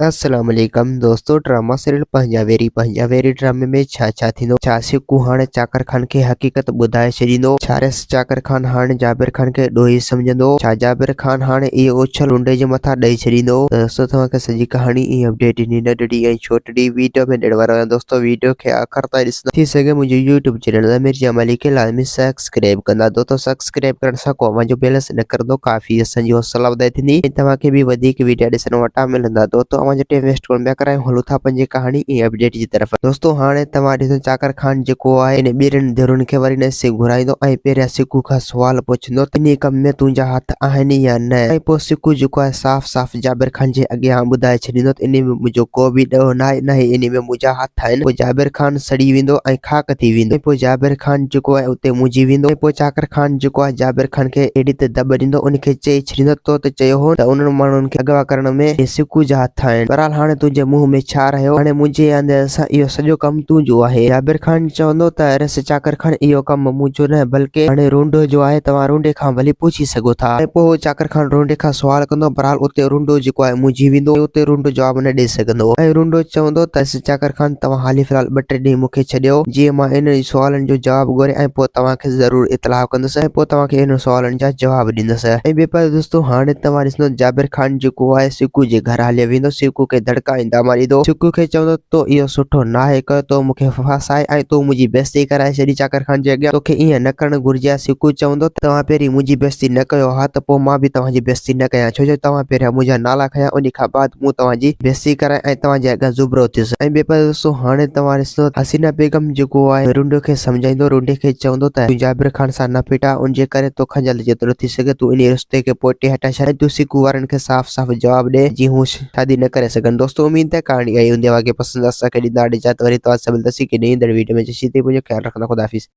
السلام عليڪم دوستو ڊراما سيريل پنهنجا ويري پنهنجا ويري ڊرامي ۾ ڇا ڇا ٿيندو ڇا سڪو هاڻي چاڪر خان کي حقيقت ٻڌائي ڇڏيندو ڇا ريس چاڪر خان هاڻي جابر خان کي ڏوهي سمجهندو ڇا جابر خان هاڻي اهو اڇل لنڊي جي مٿان ڏئي ڇڏيندو ته دوستو توهان کي سڄي ڪهاڻي ۽ اپڊيٽ هن ننڍڙي ۽ ڇوٽڙي ويڊيو ۾ ڏيڻ وارو آهيان دوستو ويڊيو کي آخر تائين ڏسندا ٿي سگهي منهنجو يوٽيوب چينل ضمير جمالي کي لازمي سبسڪرائب ڪندا دوستو سبسڪرائب ڪرڻ سان ڪو اوهان جو بيلنس نه ڪرندو ڪافي اسان جي حوصلا افزائي ٿيندي ۽ توهان کي به وڌيڪ ويڊيا ڏسڻ وٽان ملندا دوستو اوهان جو ٽيم ويسٽ ڪونه پيا ڪرايون هلون ٿا پنهنجي ڪهاڻي ۽ اپڊيٽ جي طرف دوستو هاڻي توهان ڏسو چاڪر خان جيڪو آهي ان ٻيرن ڌرين کي وري نسي گهرائيندو ۽ پهريان سڪو کان سوال پڇندو ته انهي ڪم ۾ تنهنجا هٿ آهن يا نه ۽ پوء سڪو جيڪو آهي صاف صاف جابر خان جي اڳيان ٻڌائي ڇڏيندو ته انهي ۾ منهنجو ڪو به ڏوهه ناهي نه ئي انهي ۾ منهنجا هٿ آهن پوء جابر خان سڙي ويندو ۽ خاڪ ٿي ويندو ۽ پوء جابر خان جيڪو آهي اتي منجهي ويندو ۽ پوء چاڪر خان جيڪو آهي جابر خان کي اهڙي ته دٻ ڏيندو ان کي چئي ڇڏيندو تو ته چيو هو ته انهن ماڻهن کي اغوا ڪرڻ ۾ سڪو جا هٿ آهن بهرحال هاڻي تنهنجي منهن ۾ ڇا رهيو هاڻي منهنجي انداز سان اهو سڄو ڪم تنهنجو آهي جابر خان چوندو ته رس چاڪر خان اهو ڪم منهنجو نه بلڪه هاڻي رونڊو جو آهي توهان رونڊي کان ڀلي پڇي سگهو ٿا ۽ پوء هو چاڪر خان رونڊي کان سوال ڪندو بهرحال اتي رونڊو جيڪو آهي منجهي ويندو ۽ اتي رونڊو جواب نه ڏئي سگهندو ۽ رونڊو چوندو ته چاڪر خان توهان حالي في الحال ٻه ٽي ڏينهن مون کي ڇڏيو جيئن مان انهن سوالن جو جواب ڳولي ۽ پوء توهان کي ضرور اطلاع ڪندس ۽ پوء توهان کي انهن سوالن جا جواب ڏيندس ۽ ٻئي پاسي دوستو هاڻي توهان ڏسندو جابر خان جيڪو آهي سڪو جي گهر هليو ويندو سڪو کي دڙڪا ۽ داما ڏيندو سڪو کي چوندو تو اهو سٺو ناهي ڪيو تو مون کي ڦاسائي ۽ تو منهنجي بيعزتي ڪرائي ڇڏي چاڪر خان جي اڳيان توکي ائين نه ڪرڻ گهرجي ها سڪو چوندو ته توهان پهرين منهنجي بيعزتي نه ڪيو ها ته پوء مان به توهان جي بيعزتي نه ڪيان ڇو جو توهان پهريان منهنجا نالا کنيا انهي کان بعد مون توهان جي بيعزتي ڪرائي ۽ توهان جي اڳيان زبرو ٿيس ۽ ٻئي پاسي دوستو هاڻي توهان ڏسندو ته حسينه بيگم جيڪو آهي رونڊو کي سمجهائيندو رونڊي کي چوندو ته تون جابر خان سان نه ڦٽ آ ان جي ڪري توکان جلد جيترو ٿي سگهي تون انهي رشتي کي پوئتي هٽائي ڇڏ ۽ تون سڪو وارن کي صاف صاف جواب ڏي جيئن هو شادي نه ڪري سگهن دوستو اميد ته ڪهاڻي آئي هوندي اوهان کي پسند اسان کي ڏيندا اجازت وري توهان سان ملنداسين ڪنهن ايندڙ ويڊيو ۾ جيسين تائين پنهنجو خيال رکندا خدا حافظ.